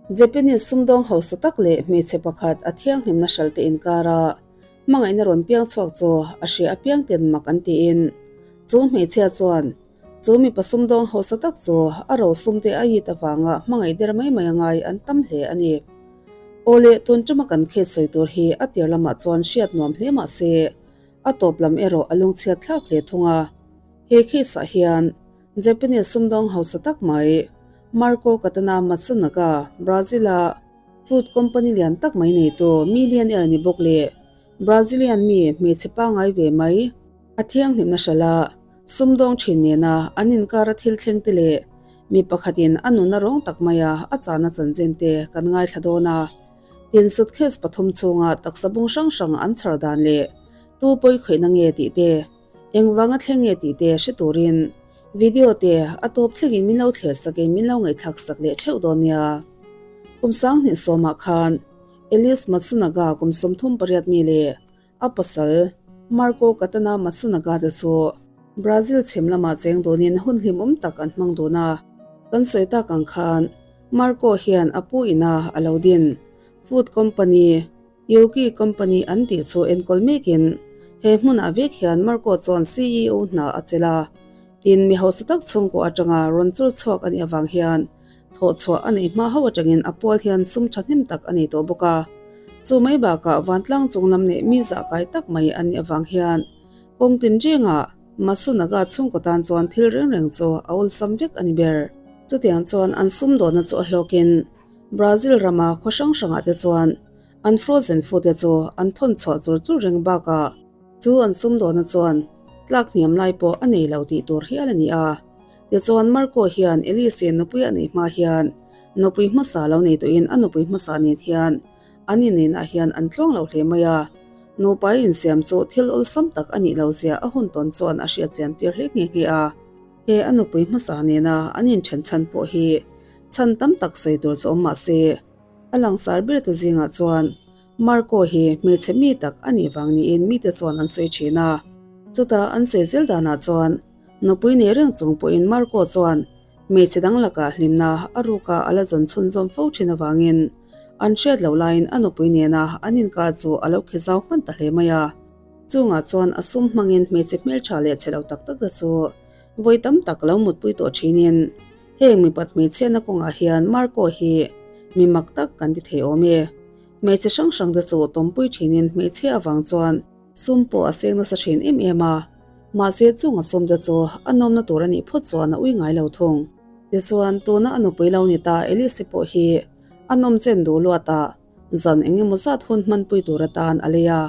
Japanese sumdawng hausa tak leh hmeichhe pakhat a thianghlimna hralte inkara hmangaihna rawn piang chhuak chu a hria apiang ten mak an tiin chu hmeichhia chuan chu mipa sumdawng hausa tak chu a rosum te a yit avanga hmangaih der mai mai a ngai an tam hle a ni. Awle tun tuma kan case sawi tur hi a tir lamah chuan hriat nuam hle mah se a tawp lam erawh a lungchhiat thlak hle thung a. He case ah hian Japanese sumdawng hausa tak mai Marco Katana Matsunaga, Brazil-a food company lian tak mai neitu millionaire ni bawk leh Brazilian mi hmeichhe pangngai ve mai a thianghlimna hralh a sumdawng thin nena an inkara thil thleng te leh mi pakhatin a nunna rawng tak maia a chahna chanchin te kan ngaithla dawn a. Tin suitcase pathum chhunga taksa bung hrang hrang an chhar dan leh tu pawi khawihna nge tih te Engvanga thleng nge tih te hre turin video te a tawp thlengin min lo thler sakin min lo ngaihthlak sak leh theuh dawn nia. Kum sanghnih sawmah khan Elise Matsunaga kum 38 mi leh a pasal Marco Katana Matsunaga te chu Brazil chhim lamah cheng dunin hun hlimawm tak an hmang dun a. Kan sawi tak ang khan Marco hian a pu ina a lo din food company Yuki Company an tih chu enkawl mekin he hmunah vek hian Marco chuan CEO hna a chelh a, tin mi hausa tak chhungkaw atanga rawn chur chhuak a nih avang hian thawhchhuah a neih hma ho atangin a pual hian sum thahnem tak a nei tawh bawk a. Chu mai bakah vantlang chung lam leh mi zah kai tak mai a nih avang hian kawng tinrengah Masunaga chhungkaw tan chuan thil reng reng chu a awlsam vek a ni ber. Chutiang chuan an sumdawnna chu a hlawkin Brazil rama khaw hrang hrangah te chuan An frozen food te chu an thawn chhuah chur chur reng bakah chu an sumdawhna chuan tlak hniam lai pawh a nei lo tih tur hial a ni a. Tichuan Marco hian Elise nupui a neih hma hian nupui hmasa lo nei tawhin a nupui hmasa nen hian an inneihna hian an tluang lo hle mai a. Nupa insiam chu thil awlsam tak a nih lo zia a hun tawn chuan a hriatchian tir hle nghe nghe a. He a nupui hmasa nena an inthen chhan pawh hi chhan tam tak sawi tur chu awm mah se, A langsar ber te zingah chuan Marco hi hmeichhe mi tak a nih vang niin mite chuan an sawi thin a. Chutah an sawi zel danah chuan nupui nei reng chung pawhin Marco chuan hmeichhe dang lakah hlimna a ruka a la zawn chhunzawm fo thin avangin an hriat loh laiin a nupui nena an inkar chu a lo khi zau hman ta hle mai a. Chungah chuan a sum hmangin hmeichhe hmeltha leh chhe lo tak tak te chu vawi tam tak lo mutpui tawh thinin Heng mipat hmeichhiatna kawngah hian Marco hi mi mak tak kan ti thei awm e. Hmeichhe hrang hrang te chu tawmpui thinin hmeichhia avang chuan sum pawh a seng nasa thin em em a, mahse chung a sum te chu a nawmna tur a nih phawt chuan a ui ngai lo thung. Tichuan, tuna a nupui lo ni ta Elise pawh hi a nawm chen duh luat a, zan eng emaw zat hun hmanpui tur atan a lei a.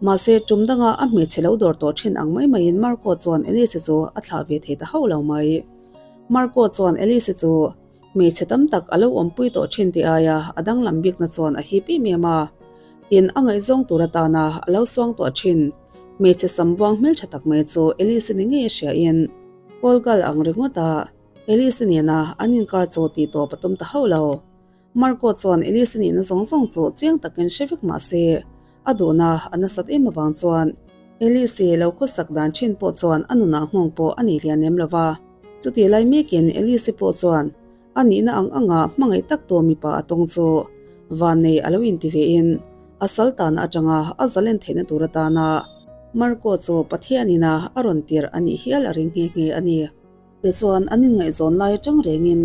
Mahse, tum danga a hmeichhe lo dawr tawh thin ang mai maiin Marco chuan Elise chu a thlah ve thei ta hauh lo mai. Marco chuan Elise chu hmeichhe tam tak a lo awmpui tawh thin tih aia a danglam bikna chuan a hip em em a. Tin, a ngaihzawng tur atana a lo suang tawh thin hmeichhe sambuang hmeltha tak mai chu Elise ni ngei a hriain Kolgal ang ringawt a Elise nena an inkar chu tihtawp a tum ta hauh lo. Marco chuan Elise nihna zawng zawng chu chiang takin hre vek mah se, a duhna a nasat em avang chuan Elise lo khawsak dan thin pawh chuan a nunah nghawng pawh a nei lian lem lo va. Chutih lai mekin Elise pawh chuan a nihna ang anga hmangaih tak tur mipa a tawng chu vannei a lo inti vein a sal tana atanga a zalen theihna tur atana Marco chu Pathianina a rawn tirh a nih hial a ring nghe nghe a ni. Tichuan, an inngaihzawn lai atang rengin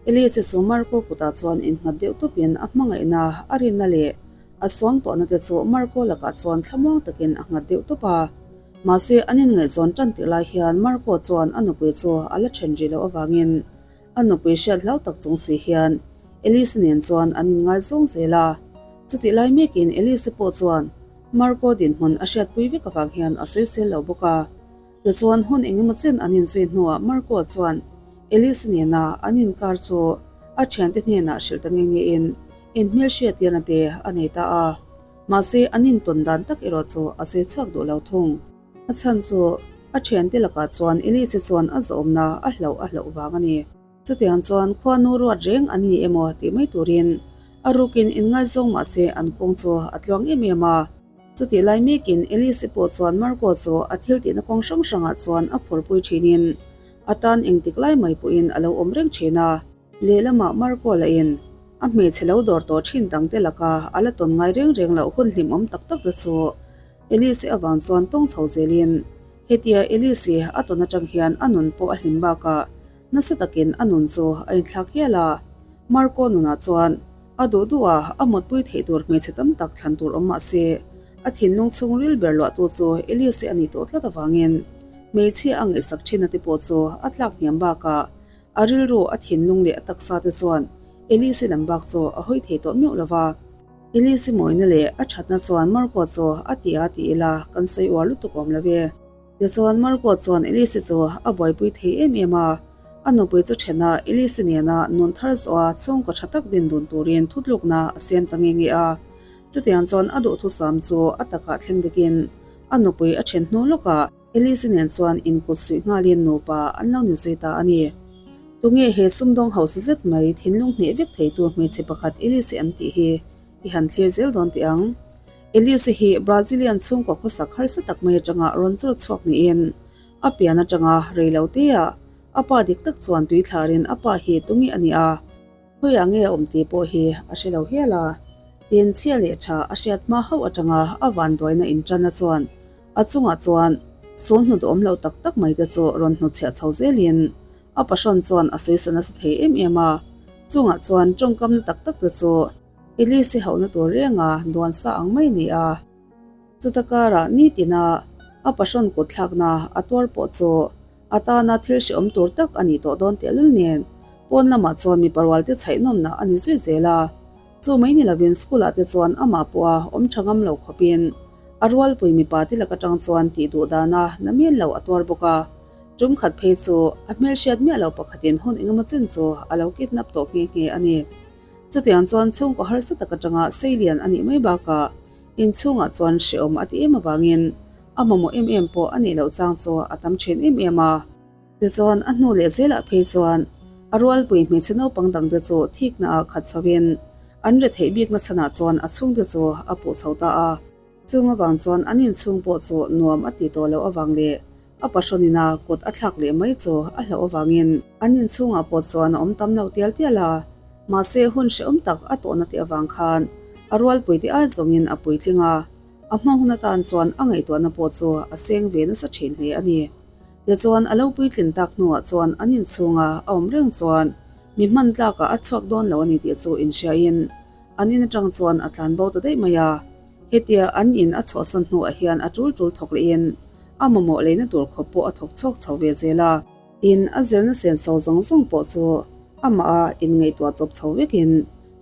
Elise chu Marco kutah chuan innghat deuh tupin a hmangaihna, a rinna leh a suangtuahna te chu Marco lakah chuan thlamuang takin a nghat deuh tup a. Mahse, an inngaihzawn tan tirh lai hian Marco chuan a nupui chu a la then rih loh avangin a nupui hriat hlau tak chung si hian Elise nen chuan an inngaizawng zel a. Chutih lai mekin Elise pawh chuan Marco dinhmun a hriatpui vek avang hian a sawisel lo bawk a. Tichuan, hun engemaw chen an inzui hnuah Marco chuan Elise nena an inkar chu a thiante hnenah hrilh ta nge ngein inhmelhriattirna te a nei ta a. Mahse, an intawn dan tak erawh chu a sawi chhuak duh lo thung. A chhan chu a thiante lakah chuan Elise chuan a zawmna a hlauh a hlauh vang a ni. Chutiang chuan khuanu ruat reng an ni emaw tih mai turin a rukin inngaizawng mah se an kawng chu a tluang em em a. Chutih lai mekin Elise pawh chuan Marco chu a thil tihna kawng hrang hrangah chuan a phurpui thinin a tan engtik lai mai pawhin a lo awm reng thin a. Lehlamah Marco lahin A hmeichhe lo dawr tawh thin dangte laka a la tawn ngai reng reng loh hun hlimawm tak tak te chu Elise avang chuan tawng chho zelin hetia Elise a tawn atang hian a nun pawh a hlim bakah nasa takin a nun chu a inthlak hial a. Marco nunah chuan a duh duh a, a mutpui theih tur hmeichhe tam tak thlan tur awm mah se a thinlung chhungril ber luahtu chu Elise a nih tawh tlat avangin hmeichhia a ngaihsak thin a te pawh chu a tlak hniam bakah A rilru, a thinlung leh a taksa te chuan Elise lam bak chu a hawi thei tawh meuh lo va. Elise mawina leh a thatna chuan Marco chu a ti a ti ila kan sawi uar lutuk awm lo e. Tichuan Marco chuan Elise chu a buaipui thei em em a. A nupui chu thena Elise nena nun thar zawha chhungkaw tha tak din dun turin thutlukna a siam ta nge nge a. Chutiang chuan a duhthusam chu a takah thleng dikin a nupui a then hnu lawkah Elise nen chuan inkut suih nghalin nupa an lo ni zui ta a ni. Tunge he sumdawng hausa zet mai thinlung hneh vek theitu hmeichhe pakhat Elise an tih hi i han thlir zel dawn teh ang. Elise hi Brazilian chhungkaw khawsak harsa tak mai atanga rawn chawr chhuak niin a pian atanga rei lo teah a pa dik tak chuan tuithlarin a pa hi tunge a ni a. Khawiah nge a awm tih pawh hi a hre lo hial a, tin chhia leh tha a hriat hma hauh atanga a vanduaina intanna chuan a chungah chuan sul hnut awm lo tak tak mai te chu rawn hnutchhiah chho zelin a pahrawn chuan a sawisa nasa thei em em a, chungah chuan tawngkamna tak tak te chu Elise hauhna tur renga duan sa ang mai a ni a. Chuta karah nitina a pahrawn kutthlakna a tuar pawh chu A tana thil hrehawm tur tak a nih tawh dawn tehlul nen, pawn lamah chuan mipa rualte chhaih nawmna a ni zui zel a. Chu mai ni lovin school ah te chuan amah pawh a awm tha ngam lo khawpin a rualpui mipa te lak atang chuan tih duh dana na mial lo a tuar bawk a. Tum khat phei chu a hmelhriat miah lo pakhatin hun engemaw chen chu a lo kidnap tawh nghe nghe a ni. Chutiang chuan chhungkaw harsa tak atanga seilian a nih mai bakah inchhungah chuan hrehawm a ti em avangin A mamawh em em pawh a nih loh chang chu a tam thin em em a. Tichuan, a hnu leh zelah phei chuan a rualpui hmeichhe naupang dangte chu thikna ah khat chhoin an retheih bikna chhanah chuan a chhungte chu a puh chho ta a. Chung avang chuan an inchhung pawh chu nuam a ti tawh loh avang leh a pahrawn ina kut a thlak leh mai chu a hlauh avangin an inchhungah pawh chuan a awm tam lo tial tial a. Mahse, hun hrehawm tak a tawhna te avang khan a rualpuite ai zawngin a puitling a. A hma hun atan chuan a ngaihtuahna pawh chu a seng ve nasa thin hle a ni. Tichuan, a lo puitlin tak hnuah chuan an inchhunga a awm reng chuan mi hman tlakah a chhuak dawn lo a ni tih chu inhriain an in atang chuan a tlan bo ta daih mai a. Hetia an in a chhuahsan hnuah hian a tul tul thawk lehin a mamawh leina tur khawp pawh a thawk chhuak chho ve zel a. Tin, a zirna senso zawng zawng pawh chu amah a inngaihtuah chawp chho vekin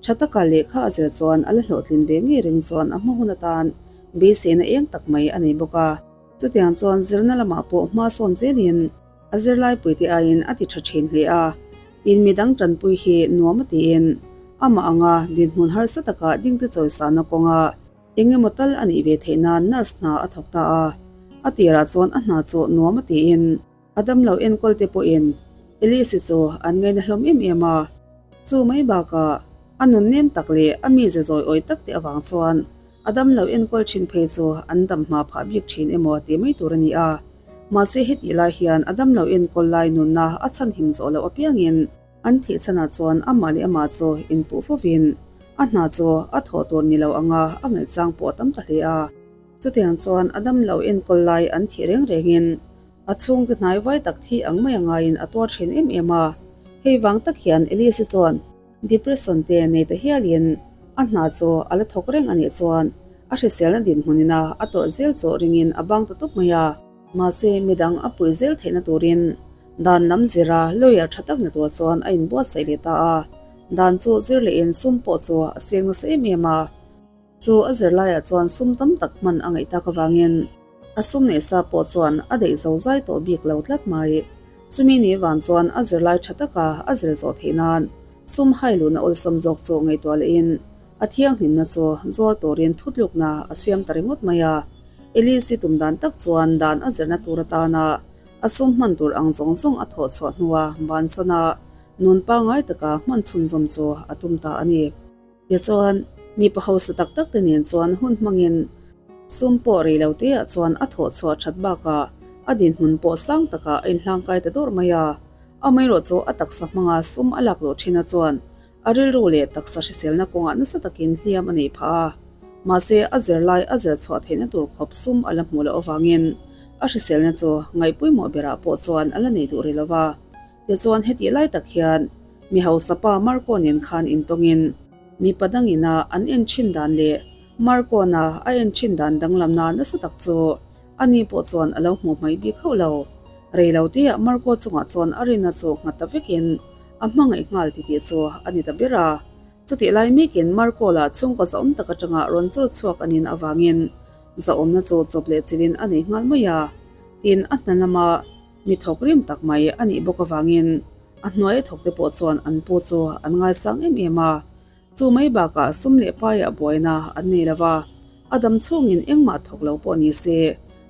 Tha taka lehkha a zir chuan a la hlawhtlin ve ngei reng chuan a hma hun atan beiseina eng tak mai a nei bawk a. Chutiang chuan zirna lamah pawh hma sawn zelin a zirlaipuite aiin a ti tha thin hle a. Tin midang tanpui hi nuam a tiin amah anga dinhmun harsa taka dingte chawisana kawnga eng emaw tal a nih ve theih nan nurse hna a thawk ta a. A tirah chuan a hna chu nuam a tiin A damlo enkawl te pawhin Elise chu an ngaina hlawm em em a, chu mai bakah a nun nem tak leh a mize zawi awi tak te avang chuan a damlo enkawl thin phei chu an dam hma phah bik thin emaw tih mai tur a ni a. Mahse hetih lai hian a damlo enkawl lai nunna a chhanhim zawh loh apiangin an thih chhanah chuan amah leh amah chu inpuh fovin a hna chu a thawh tur ni lo anga a ngaihchang pawh a tam ta hle a. Chutiang chuan a damlo enkawl lai an thih reng rengin A chhungte hnai vai tak thi ang mai a ngaiin a tuar thin em em a, hei vang tak hian Elise chuan depression te nei ta hialin a hna chu a la thawk reng a nih chuan a hriselna dinhmunin a a tawrh zel chu ringin a bang ta tawp mai a. Mahse midang a pui zel theihna turin dan lam zira lawyer tha tak ni tur chuan a inbuatsaih leh ta a, dan chu zir lehin sum pawh chu a seng nasa em em a. Chu a zirlaiah chuan sum tam tak hman a ngaih tak avangin a sum neih sa pawh chuan a daih zo zai tawh bik lo tlat mai. Chumi ni van chuan a zirlai tha taka a zir zawh theih nan sum hai luhna awlsam zawk chu ngaihtuah lehin a thianghlimna chu zuar turin thutlukna a siam ta ringawt mai a. Elise tum dan tak chuan dan a zirna tur atana a sum hman tur ang zawng zawng a thawh chhuah hnua bansana nun pangngai taka hman chhunzawm chu a tum ta a ni. Tichuan, mipa hausa tak tak te nen chuan hun hmangin sum pawh rei lo teah chuan a thawh chhuah that bakah a dinhmun pawh sang takah a inhlangkai ta dawrh mai a. Amaherawhchu a taksa hmanga sum a lak luh thina chuan A rilru leh taksa hriselna kawngah nasa takin hliam a neih phah a, mahse a zirlai a zir chhuah theihna tur khawp sum a la hmuh loh avangin a hriselna chu ngaih pawimawh berah pawh chuan a la nei duh rih lo va. Tichuan hetih lai tak hian mi hausa pa Marco nen khan intawngin mipa dangina an en thin dan leh Marco-na a en thin dan danglamna nasa tak chu ani pawh chuan a lo hmuh hmaih bik hauh lo. Rei lo tihah Marco chungah chuan a rinna chu nghat ta vekin A hmangaih nghal titih chu a ni ta ber a. Chutih lai mekin Marco lah chhungkaw zahawm tak atanga rawn chawr chhuak a nin avangin zahawmna chu chawp leh chilhin a nei nghal mai a. Tin, a hna lama mi thawk rim tak mai a nih bawk avangin a hnuai thawk te pawh chuan an pu chu an ngaisang em em a. Chu mai bakah sum leh paiah buaina an nei lo va, a dam chhungin engmah thawk lo pawh ni se,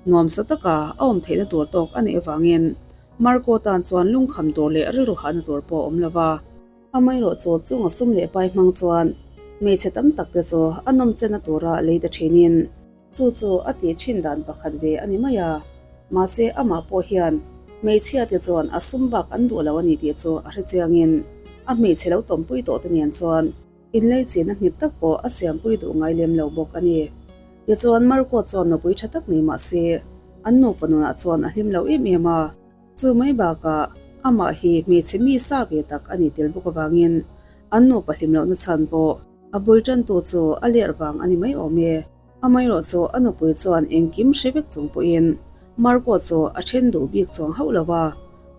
nuamsa taka a awm theihna tur tawk a neih avangin Marco tan chuan lungkham tur leh rilru hahna tur pawh a awm lo va. Amaherawhchu chung a sum leh pai hmang chuan hmeichhe tam tak te chu a nawmchenna tura lei ta thinin chu chu a tih thin dan pakhat ve a ni mai a. Mahse amah pawh hian hmeichhia te chuan a sum bak an duh lo a ni tih chu a hrechiangin a hmeichhe lo tawmpui tawh te nen chuan Inleichina nghet tak pawh a siampui duh ngai lem lo bawk a ni. Tichuan Marco chuan nupui tha tak nei mah se, an nupa nunah chuan a hlim lo em em a. Chu mai bakah amah hi hmeichhe mi sa ve tak a ni tel bawk avangin an nupa hlim lohna chhan pawh a bul tantu chu a lerh vang a ni mai awm e. Amaherawh chu a nupui chuan engkim hre vek chung pawhin Marco chu a then duh bik chuang hauh lo a,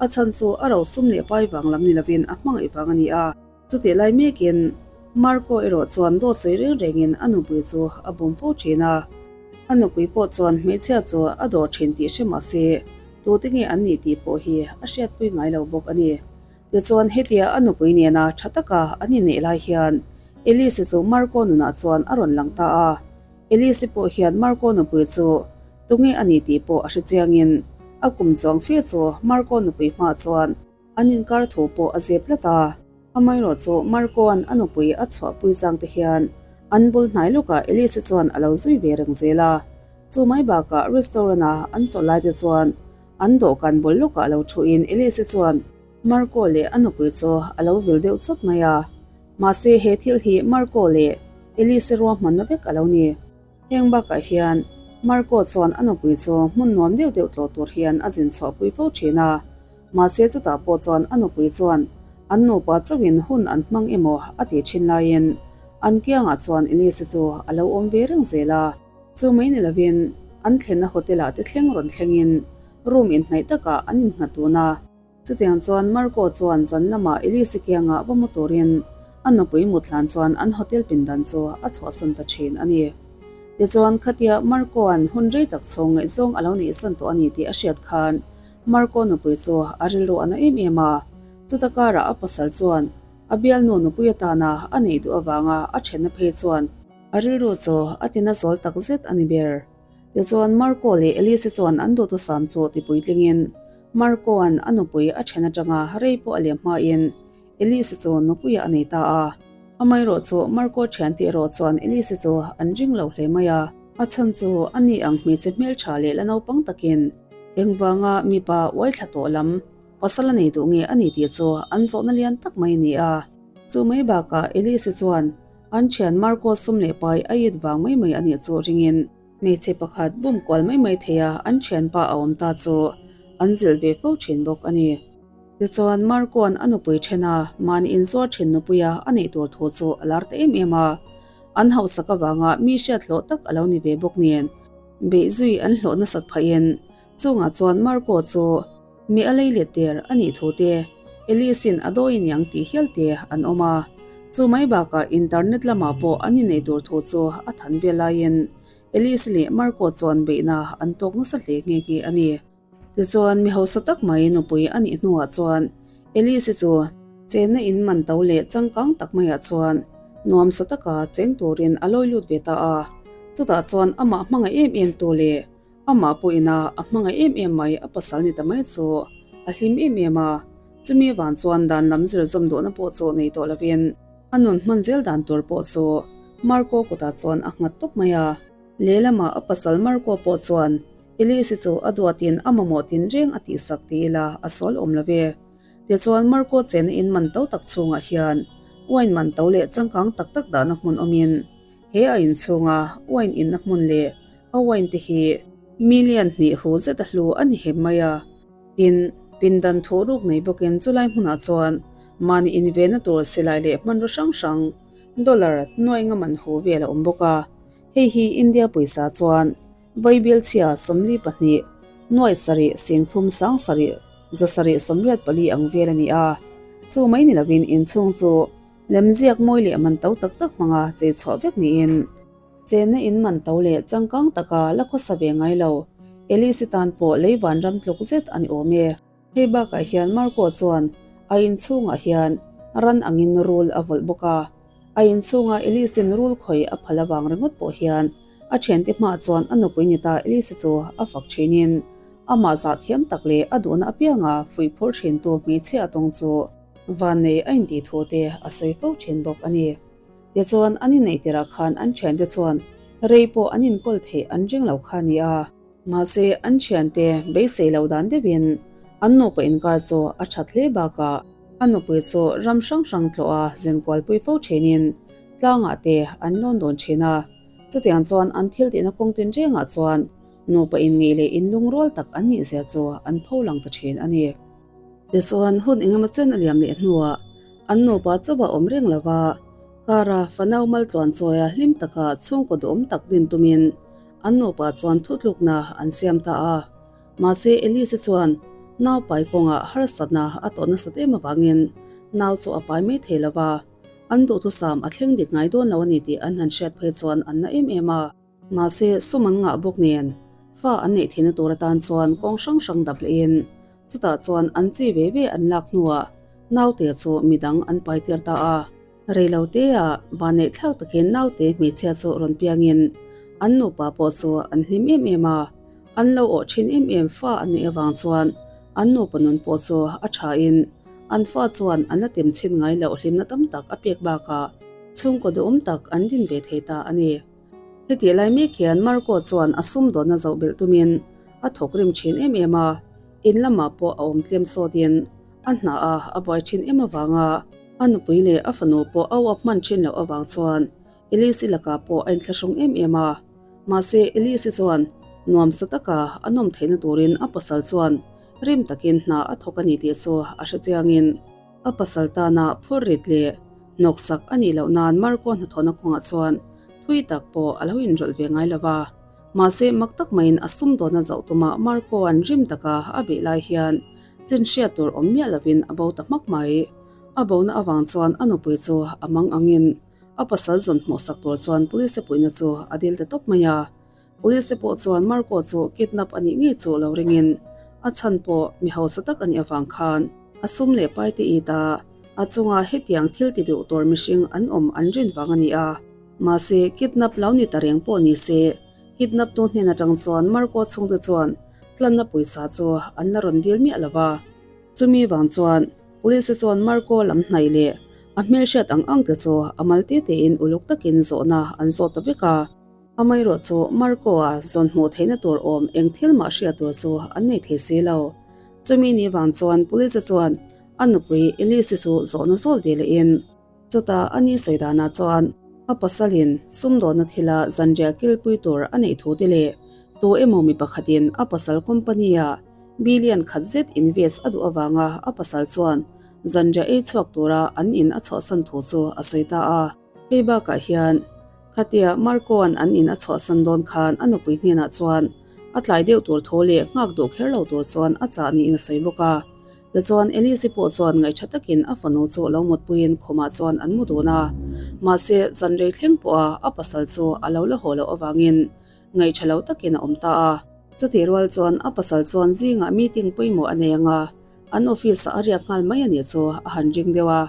a chhan chu a rosum leh pai vang lam ni lovin a hmangaih vang a ni a. Chutih lai mekin Marco erawh chuan dawt sawi reng rengin a nupui chu a bum fo thin a. A nupui pawh chuan hmeichhia chu a dawr thin tih hre mah se, tute nge an nih tih pawh hi a hriatpui ngai lo bawk a ni. Tichuan hetia a nupui nena tha taka an inneih lai hian Elise chu Marco nunah chuan a rawn lang ta a. Elise pawh hian Marco nupui chu tunge a nih tih pawh a hre chiangin a kum chuang fe chu Marco nupui hmaah chuan An inkar thu pawh a zep tlat a, amaherawh chu Marco-a'n a nupui a chhuahpui chang te hian an bul hnai lawkah Elise chuan a lo zui ve reng zel a. Chu mai bakah restaurant-a an chawlh lai te chuan an dawhkan bul lawkah lo thuin Elise chuan Marco leh a nupui chu a lo vil deuh chawt mai a. Mahse he thil hi Marco leh Elise ruahmanna vek a lo ni. Heng bakah hian Marco chuan a nupui chu hmun nuam deuh deuh tlawh tur hian a zin chhuahpui fo thin a. Mahse chutah pawh chuan a nupui chuan an nupa chauhin hun an hmang emaw a tih thin laiin an kiangah chuan Elise chu a lo awm ve reng zel a. Chu mai ni lovin an thlenna hotel ah te thleng rawn thlengin room inhnaih takah an innghat dun a. Chutiang chuan Marco chuan zan lamah Elise kiangah va mu turin a nupui mut hlan chuan an hotel pindan chu a chhuahsan ta thin a ni. Tichuan khatia Marco-a'n hun rei tak chhung ngaihzawng a lo neihsan tawh a ni tih a hriat khan Marco nupui chu a rilru a na em em a, chuta karah a pasal chuan a bialnu nupui atana a neih duh avanga a thenna phei chuan a rilru chu a tina zawl tak zet a ni ber. Tichuan Marco leh Elise chuan an duhthusam chu tipuitlingin Marco-a'n a nupui a then atanga rei pawh a lem hmain Elise chu nupuiah a nei ta a. Amaherawh chu Marco thiante erawh chuan Elise chu an ring lo hle mai a. A chhan chu a ni ang hmeichhe hmeltha leh la naupang takin engvanga mipa uai thla tawh lam pasal a nei duh nge a ni tih chu an zawhna lian tak mai a ni a. Chu mai bakah Elise chuan an thian Marco sum leh pai a it vang mai mai a nih chu ringin hmeichhe pakhat bum kual mai mai thei a an thianpa a awm ta chu an zilh ve fo thin bawk a ni. Tichuan, Marco-a'n a nupui then a, mahni inzuar thin nupuia a neih tur thu chu a lar ta em em a. An hausak avanga mi hriat hlawh tak a lo ni ve bawk nen, beih zui an hlawh nasat phahin chungah chuan Marco chu mi a lei let der a nih thu te, Elise-in a dawi aniang tih hial te an awm a. Chu mai bakah internet lamah pawh an inneih tur thu chu a than vel laiin Elise leh Marco chuan beihna an tawk nasa hle nghe nghe a ni. Tichuan, mi hausa tak mai nupui a nih hnuah chuan Elise chu chenna in man to leh changkang tak maiah chuan nuamsa taka cheng turin a lawi lut ve ta a. Chutah chuan amah hmangaih em em tu leh amah pawhin a a hmangaih em em mai a pasal ni ta mai chu a hlim em em a. Chumi avang chuan dan lam zir zawm duhna pawh chu nei tawh lovin a nun hman zel dan tur pawh chu Marco kutah chuan a nghat tawp mai a. Lehlamah a pasal Marco pawh chuan Elise chu a duatin a mamawh tin reng a tihsak ti ila a sawl awm lo ve. Tichuan Marco chena in man to tak chhungah hian Wine man to leh changkang tak tak dahna hmun awmin he a inchhunga wine inna hmun leh a wine te hi million hnih hu zet a hlu a ni hem mai a. Tin, pindan thuh ruk nei bawkin chulai hmunah chuan mahni invenna tur silai leh hmanraw hrang hrang dollar nuai nga man hu vel a awm bawk a. Hei hi India pawisa chuan Vaibilchhia 42, nuai sarih 30 sangsarih 784 ang vel a ni a. Chu mai ni lovin inchhung chu lemziak mawi leh man to tak tak hmanga chei chhuah vek niin chenna in man to leh changkang taka la khawsa ve ngai lo Elise tan pawh lei vanram tluk zet a ni awm e. Hei bakah hian Marco chuan a inchhungah hian ran angin rul a vawlh bawk a. A inchhunga Elise-in rul khawi a phal avang ringawt pawh hian a thiante hmaah chuan a nupui ni ta Elise chu a fak thinin amah zah thiam tak leh a duhna apianga fuih phur thintu hmeichhia a tawng chu vannei a intih thu te a sawi fo thin bawk a ni. Tichuan an inneih tirah khan an thiante chuan rei pawh an inkawl theih an ring lo kha a ni a. Mahse an thiante beisei lo dan deuhin an nupa inkar chu a that hle bakah a nupui chu ram hrang hrang tlawh a zen kualpui fo thinin tlangah te an lawn dawn thin a. Chutiang chuan an thil tihna kawng tinrengah chuan nupa inngeih leh inlungrual tak an nih zia chu an pho lang ta thin a ni. Tichuan hun engemaw chen a liam leh hnuah an nupa chauh a awm reng lova, kara fanau maltluan chawia hlim taka chhungkaw duhawm tak din tumin an nupa chuan thutlukna an siam ta a. Mahse Elise chuan nau pai kawngah harsatna a tawh nasat em avangin nau chu a pai mai thei lova, an duhthusam a thleng dik ngai dawn lo a ni tih an han hriat phei chuan an na em em a. Mahse sum an ngah bawk nen fa an neih theihna tur atan chuan kawng hrang hrang dap lehin chutah chuan an chi ve ve an lak hnuah naute chu midang an pai tir ta a. Reilotea vanneih thlak takin naute hmeichhia chu rawn piangin an nupa pawh chu an hlim em em a, an lo awh thin em em fa an neih avang chuan an nupa nun pawh chu a thain an fa chuan an la tem chhin ngai loh hlimna tam tak a pek bakah chhungkaw duhawm tak an din ve thei ta a ni. Hetih lai mek hian Marco chuan a sumdawnna zoh belh tumin a thawk rim thin em em a, in lamah pawh a awm tlem sawtin a hna a a buai thin em avanga a nupui leh a fanu pawh a uap hman thin loh avang chuan Elise lakah pawh a inthlahrung em em a. Mahse Elise chuan nuamsa taka a nawm theihna turin a pasal chuan rim takin hna a thawk a ni tih chu a hre chiangin a pasal tana phur rit leh hnawksak a nih loh nan Marco hnathawhna kawngah chuan thui tak pawh a lo inrawlh ve ngai lo va. Mahse mak tak maiin a sumdawnna zoh tumah Marco an rim taka a beih lai hian chin hriat tur awm miah lovin a bo ta hmak mai. A bona avang chuan a nupui chu a mang angin a pasal zawn hmuhsak tur chuan police te puihna chu a dil ta tawp mai a. Police te pawh chuan Marco chu kidnap a nih ngei chu lo ringin a chhan pawh mi hausa tak a nih avang khan a sum leh pai te it a, a chunga hetiang thil ti duh tur mihring an awm an rin vang a ni a. Mahse kidnap lo ni ta reng pawh ni se, kidnap tu hnen atang chuan Marco chhungte chuan tlanna pawisa chu an la rawn dil miah lo va. Chumi vang chuan Police chuan Marco lam hnaih leh a hmelhriat ang ang te chu a mal te tein uluk takin zawhna an zawt ta vek a. Amaherawh chu Marco-a zawn hmuh theihna tur awm eng thil mah hriat tur chu an nei thei si lo. Chumi ni vang chuan Police chuan a nupui Elise chu zawhna zawt ve lehin, Chutah a ni sawi danah chuan a pasalin sumdawnna thila zanriah kilpui tur a neih thu te leh tu emaw mi pakhatin a pasal company-a billion khat zet invest a duh avanga a pasal chuan zanriah ei chhuak tura an in a chhuahsan thu chu a sawi ta a. Hei bakah hian khatia Marco-a'n an in a chhuahsan dawn khan a nupui hnenah chuan a tlai deuh tur thu leh nghak duh kher lo tur chuan a chah niin a sawi bawk a. Tichuan Elise pawh chuan ngaihṭha takin a fanu chu lo mutpuiin khumah chuan an mu dun a. Mahse, zan rei thleng pawha a pasal chu a lo la haw loh avangin ngaihṭha lo takin a awm ta a. Chutih rual chuan a pasal chuan zingah meeting pawimawh a nei ang a, an office-ah a riak nghal mai a nih chu a han ring deuh a.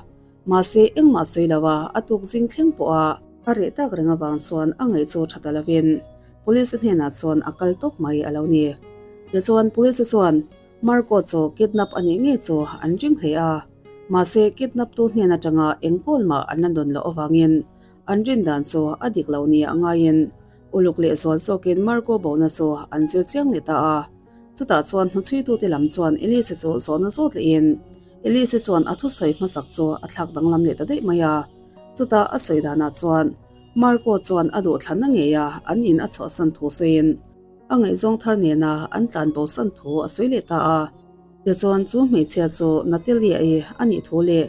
Mahse, engmah sawi lo a, a tuk zing thleng pawha a reh tak reng avang chuan a ngaih chu ṭha ta lovin Police hnenah chuan a kal tawp mai a lo ni. Tichuan Police chuan Marco chu kidnap a nih ngei chu an ring hle a, mahse kidnap tu hnen atanga eng kawl mah an la dawn loh avangin an rin dan chu a dik lo nia a ngaiin uluk leh zual zawkin Marco bona chu an zir chiang leh ta a. Chutah chuan hnuchhuitute lam chuan Elise chu zawhna zawt lehin. Elise chuan a thusawi hmasak chu a thlak danglam leh ta daih mai a. Chutah a sawi danah chuan Marco chuan a duhthlanna ngei a an in a chhuahsan thu sawiin a ngaihzawng thar nena an tlan bosan thu a sawi leh ta a. Tichuan chu hmeichhia chu Natalia-i a nih thu leh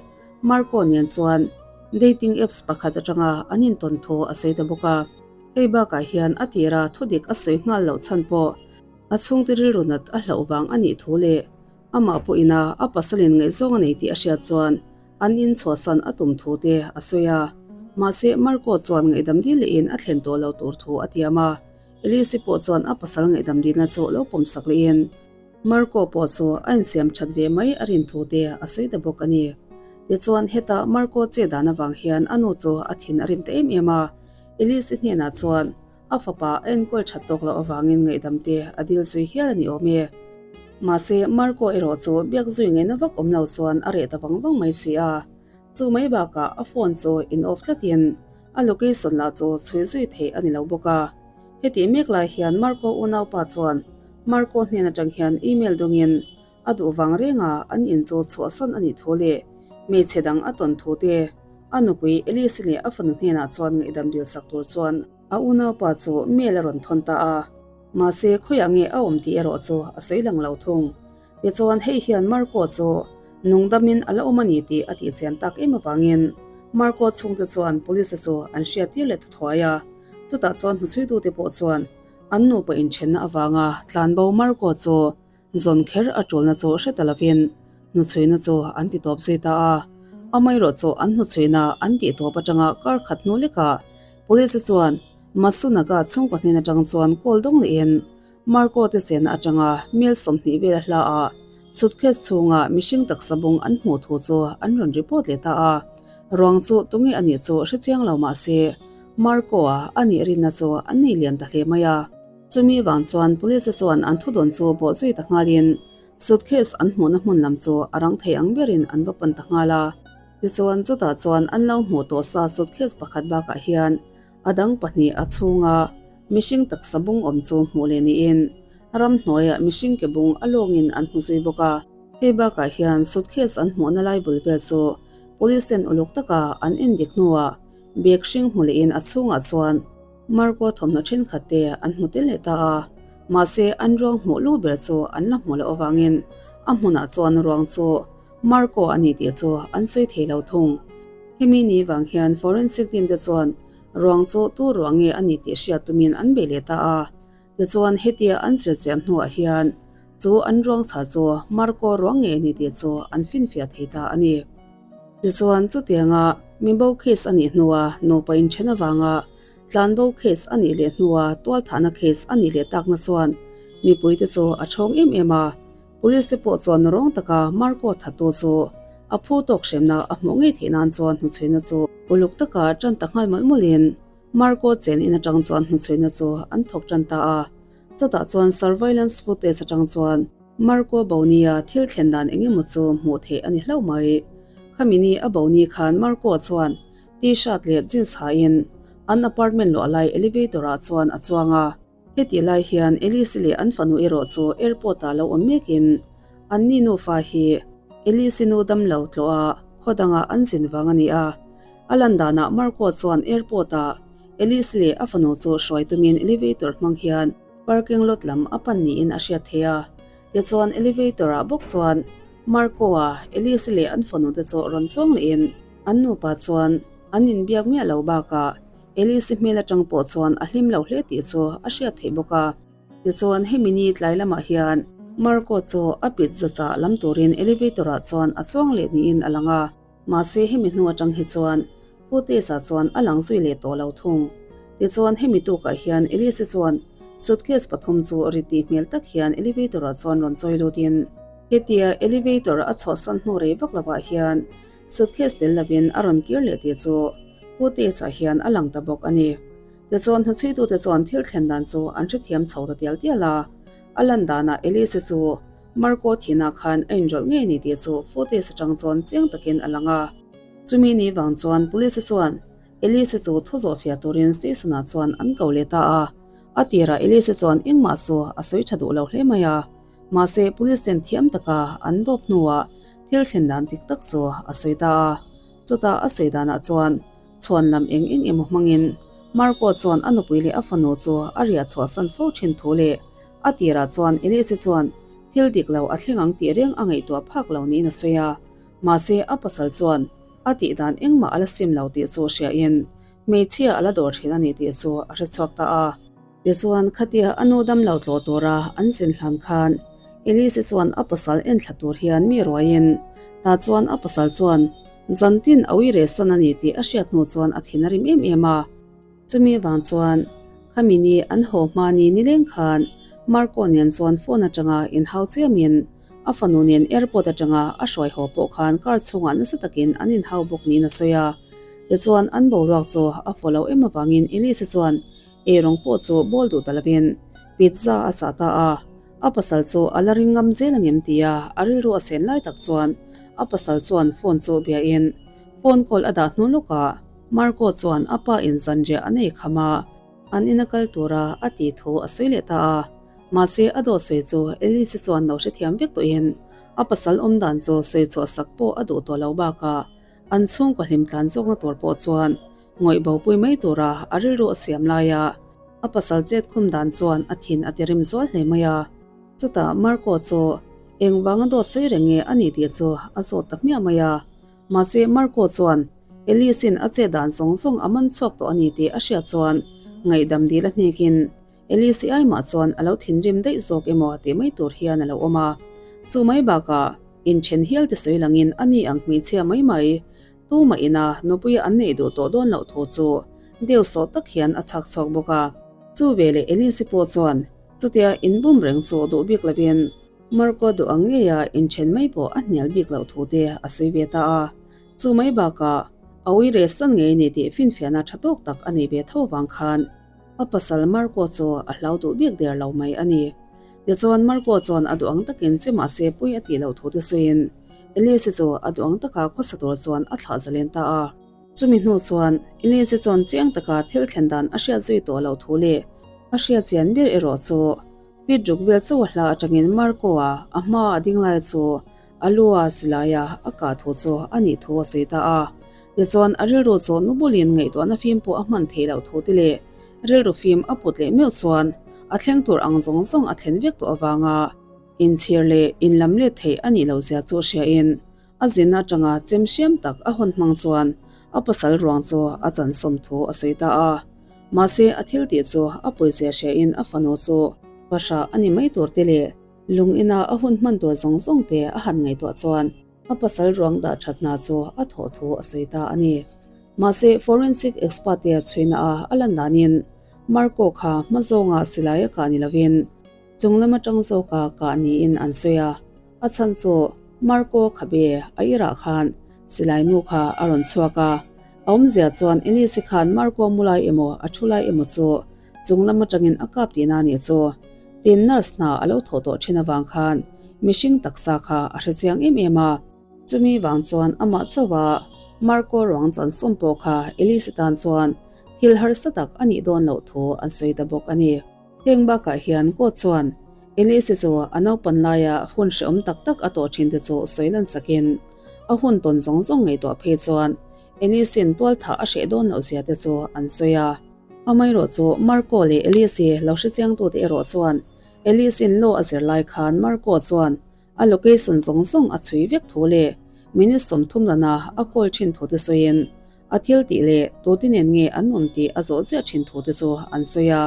Marco nen chuan dating apps pakhat atanga an intawn thu a sawi ta bawk a. Hei bakah hian a tira thudik a sawi nghal loh chhan pawh a chhungte rilru nat a hlauh vang a nih thu leh amah pawhin a a pasalin ngaihzawng a nei tih a hriat chuan an inchhuahsan a tum thu te a sawi a. Mahse Marco chuan ngaihdam dil lehin a thlen tawh lo tur thu a tiam a. Elise pawh chuan a pasal ngaihdam dilna chu lo pawmsak lehin Marco pawh chu a insiam that ve mai a rin thu te a sawi ta bawk a ni. Tichuan heta Marco che dan avang hian a nu chu a thin a rim ta em em a. Elise hnenah chuan a fapa a enkawl that tawk loh avangin ngaihdam te a dil zui hial a ni awm e. Mahse Marco erawh chu biak zui ngaihna vak awm lo chuan a reh ta vang vang mai si a. Chu mai bakah a phone chu in off tlatin a location lah chu chhui zui theih a ni lo bawk a. Hetih mek lai hian Marco unaupa chuan Marco hnen atang hian email dawngin a duh vang renga an in chu chhuahsan a nih thu leh hmeichhe dang a tawn thu te a nupui Elise leh a fanu hnenah chuan ngaihdam dil sak tur chuan a unaupa chu mail a rawn thawn ta a. Mahse khawiah nge a awm tih erawh chu a sawi lang lo thung. Tichuan hei hian Marco chu nungdamin a la awm a ni tih a tihchian tak em avangin Marco chhungte chuan police te chu an hriattir leh ta thuai a. Chutah chuan hnuchhuitute pawh chuan an nupa inthenna avanga tlanbo Marco chu zawn kher a tulna chu hre ta lovin hnuchhuina chu an ti tawp zui ta a. Amaherawh chu an hnuchhuina an tih tawp atanga kar khat hnu lekah police te chuan Masunaga chhungkaw hnen atang chuan call dawng lehin Marco te chenna atanga mel 20 vel a hla a, suitcase chhunga mihring taksa bung an hmuh thu chu an rawn report leh ta a. Ruang chu tunge a nih chu hre chiang lo mah se, Marco-a a nih rinna chu an nei lian ta hle mai a. Chumi vang chuan police te chuan an thudawn chu bawh zui ta nghalin suitcase an hmuhna hmun lam chu a rang thei ang berin an va pan ta nghal a. Tichuan chutah chuan an lo hmuh tawh sa suitcase pakhat bakah hian A dang pahnih a chhunga mihring taksa bung awm chu hmuh leh niin ramhnuaiah mihring ke bung a lawngin an hmu zui bawk a. Hei bakah hian suitcase an hmuhna lai bul vel chu police ten uluk taka an endik hnuah bag hring hmu lehin a chhungah chuan Marco thawmhnaw thenkhat te an hmu tel leh ta a. Mahse an ruang hmuh lu ber chu an la hmuh loh avangin a hmunah chuan ruang chu Marco a ni tih chu an sawi thei lo thung. Hemi ni vang hian forensic team te chuan ruang chu tu ruang nge a ni tih hriat tumin an bei leh ta a. Tichuan hetia an zirchian hnuah hian chu an ruang chhar chu Marco ruang nge a ni tih chu an finfiah thei ta a ni. Tichuan chutianga mibo case a nih hnua nupa inthen avanga tlanbo case a nih leh hnua tualthahna case a nih leh takna chuan mipuite chu a chhawng em em a. Police te pawh chuan rawng taka Marco thattu chu a phu tawk hremna a hmuh ngei theih nan chuan hnuchhuina chu uluk taka tan ta nghal mawlh mawlhin Marco chen in atang chuan hnuchhuina chu an thawk tan ta a. Chutah chuan surveillance footage atang chuan Marco Bonia thil thlen dan eng emaw chu hmuh theih a ni hlauh mai. Khami ni a bo ni khan Marco chuan T-shirt leh jeans hain an apartment luah lai elevator ah chuan a chuang a. Hetih lai hian Elise leh an fanu erawh chu airport ah lo awm mekin an ni nufa hi Elise nu dam lo tlawh a khaw dangah an zin vang a ni a. A lan danah Marco chuan airport ah Elise leh a fanu chu hruai tumin elevator hmang hian parking lot lam a pan niin a hriat theih a. Tichuan elevator ah bawk chuan Marco-a, Elise leh an fanu te chu rawn chuang lehin an nupa chuan an inbiak miah lo bakah Elise hmel atang pawh chuan a hlim lo hle tih chu a hriat theih bawk a. Tichuan hemi ni tlai lamah hian Marco chu a pizza chah lam turin elevator ah chuan a chuang leh niin a lang a. Mahse hemi hnu atang hi chuan footage ah chuan a lang zui leh tawh lo thung. Tichuan hemi tukah hian Elise chuan suitcase pathum chu ri tih hmel tak hian elevator ah chuan rawn chawi lutin hetia elevator a chhuahsan hnu rei vak lovah hian Suitcase tel lovin a rawn kir leh tih chu footage ah hian a lang ta bawk a ni. Tichuan hnuchhuitute chuan thil thlen dan chu an hrethiam chho ta tial tial a, a lan danah Elise chu Marco thihna khan a inrawlh ngei ni tih chu footage atang chuan chiang takin a lang a. Chumi ni vang chuan police chuan Elise chu thu zawh fiah turin station ah chuan an ko leh ta a. A tirah Elise chuan engmah chu a sawi tha duh lo hle mai a. Mahse police ten thiam taka an dawp hnuah. thil thlen dan dik tak chu a sawi ta a. Chutah a sawi danah chuan chhuan lam eng eng emaw hmangin Marco chuan a nupui leh a fanu chu a riah chhuahsan fo thin thu leh a tirah chuan Elise chuan thil dik lo a thleng ang tih reng a ngaihtuah phak lo niin a sawi a. Mahse a pasal chuan a tih dan engmah a la sim lo tih chu hriain hmeichhia a la dawr thin a ni tih chu a hre chhuak ta a. Tichuan, khatia a nu damlo tlawh tura an zin hlan khan Elise chuan a pasal en thla tur hian mi ruaiin tah chuan a pasal chuan zantin a ui reh san a ni tih a hriat hnu chuan a thin a rim em em a. Chumi vang chuan khami ni an haw hma ni nileng khan Marco nen chuan phone atanga inhau chiamin a fanu nen airport atanga a hruai haw pawh khan car chhungah nasa takin an inhau bawk niin a sawi a. Tichuan an boruak chu a follow em avangin Elise chuan Eirawng pawh chu bawl duh ta lovin pizza a sah ta a, a pasal chu a la ring ngam zel angem tia a rilru a sen lai tak chuan a pasal chuan phone chu biain phone call a dah hnu lawkah Marco chuan a pa in zanriah a nei kham a, an ina kal tura a tih thu a sawi leh ta a, mahse a dawt sawi chu Elise chuan lo hrethiam vek tawhin a pasal awm dan chu sawi chhuah sak pawh a duh tawh lo bakah an chhungkaw hlim tlan zawkna tur pawh chuan Ngawih bopui mai tura a rilru a siam laia a pasal chet khum dan chuan a thin a ti rim zual hle mai a. Chutah Marco chu engvanga dawt sawi reng nge a ni tih chu a zawt ta hmiah mai a. Mahse Marco chuan Elise-in a chet dan zawng zawng a man chhuak tawh a ni tih a hriat chuan ngaihdam dil a hnekin Elise-i aimah chuan a lo thinrim daih zawk emaw tih mai tur hian a lo awm a. Chu mai bakah inthen hial te sawi langin a ni ang hmeichhia mai mai Tuma ina nupuia an neih duh tawh dawn loh thu chu deu sawh tak hian a chhak chhuak bawk a. Chu veleh Elise pawh chuan chutia inbum reng chu duh bik lovin Marco duh ang ngeia inthen mai pawh a hnial bik loh thu te a sawi ve ta a. Chu mai bakah a ui reh san ngei ni tih finfiahna tha tawk tak a nei ve tho vang khan a pasal Marco chu a hlau duh bik der lo mai a ni. Tichuan Marco chuan a duh ang takin che mahse pui a tih loh thu te sawiin Elise chu a duh ang taka khawsa tur chuan a thlah zalen ta a. Chumi hnu chuan Elise chuan chiang taka thil thlen dan a hriat zui tawh loh thu leh a hriat chian ber erawh chu feet ruk vel chauh a hla atangin Marco-a a hma a ding lai chu a lu a silai a a kah thu chu a nih thu a sawi ta a. Tichuan a rilru chu nu bulin ngaihtuahna fim pawh a hman theih loh thu te leh rilru fim a put leh meuh chuan a thleng tur ang zawng zawng a thlen vek tawh avanga Inchhir leh inlam let theih a nih loh zia chu hriain a zinna atanga chem hriam tak a hawn hmang chuan a pasal ruang chu a chansawm thu a sawi ta a. Mahse a thil tih chu a pawizia hriain a fanu chu fahrah a ni mai tur te leh lung ina a hun hman tur zawng zawng te a han ngaihtuah chuan a pasal ruang dah that hna chu a thawh thu a sawi ta a ni. Mahse forensic expert te chhuina a a lan danin Marco kha hma zawnga silai a kah ni lovin Chung lam atang zawka kah niin an sawi a, a chhan chu Marco khabe a irah khan silai mu kha a rawn chhuak a, a awmzia chuan Elise khan Marco mu lai emaw a thu lai emaw chu chung lam atangin a kap tihna a nih chu. Tin, nurse hna a lo thawh tawh thin avang khan mihring taksa kha a hre chiang em em a. Chumi vang chuan amah chauha Marco ruang chansawm pawh kha Elise tan chuan thil harsa tak a nih dawn loh thu an sawi ta bawk a ni. Heng bakah hian court chuan Elise chu a naupan laia hun hrehawm tak tak a tawh thin te chu sawi lan sakin a hun tawn zawng zawng ngaihtuah phei chuan Elise-in tualthah a hreh dawn loh zia te chu an sawi a. Amaherawh chu Marco leh Elise lo hrechiangtute erawh chuan Elise-in law a zir lai khan Marco chuan A location zawng zawng a chhui vek thu leh minute 30 lana a call thin thu te sawiin a thil tih leh tute nen nge an awm tih a zawh ziah thin thu te chu an sawi a.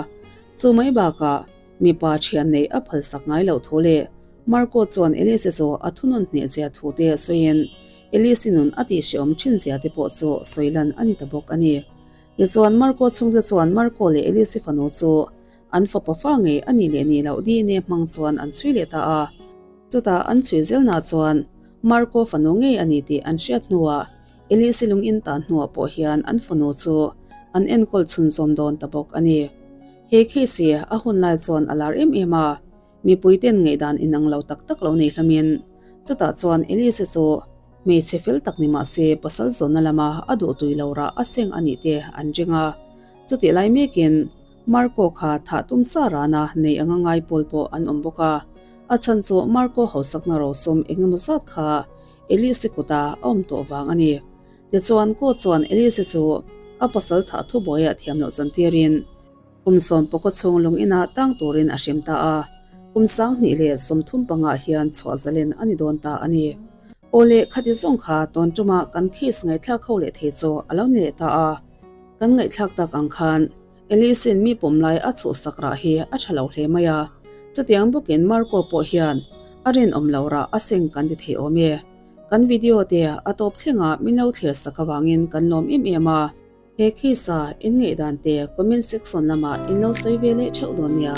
Chu mai bakah mipa thian neih a phalsak ngai loh thu leh Marco chuan Elise chu a thunawn hneh zia thu te sawiin Elise nun a tihhrehawm thin zia te pawh chu sawi lan a ni ta bawk a ni. Tichuan Marco chhungte chuan Marco leh Elise fanu chu An fapa fa ngei a nih leh nih loh DNA hmang chuan an chhui leh ta a. Chutah an chhui zelna chuan Marco fanu ngei a ni tih an hriat hnuah Elise lung in tan hnuah pawh hian an fanu chu an enkawl chhunzawm dawn ta bawk a ni. He case hi a hun lai chuan a lar em em a, mipui ten ngaihdan inang lo tak tak lo nei hlamin chutah chuan Elise chu hmeichhe fel tak ni mah se pasal zawnna lama a duhtui lo rah a seng a nih te an ring a. Chutih lai mekin Marco kha thah tum sa rana nei anga ngai pawl pawh an awm bawk a, a chhan chu Marco hausakna rosum eng emaw zat kha Elise kuta a awm tawh vang a ni. Tichuan court chuan Elise chu a pasal thah thubuaiah thiam loh chantirin kum sawmpakaw chhung lung inah tang turin a hrem ta a, kum 2035 ah hian chhuah zalen a ni dawn ta a ni. Awle khati zawng kha tawn ṭuma kan case ngaihthlak ho leh thei chu a lo ni leh ta a, kan ngaihthlak tak ang khan Elise-in mi pawm lai a chhuhsak rah hi a ṭha lo hle mai a, chutiang bawkin Marco pawh hian a rinawm lo rah a seng kan ti thei awm e. Kan video te a tawp thlengah min lo thlir sak avangin kan lawm em em a. He case-a in ngaihdan te comment section lamah in lo sawi ve leh theuh dawn nia.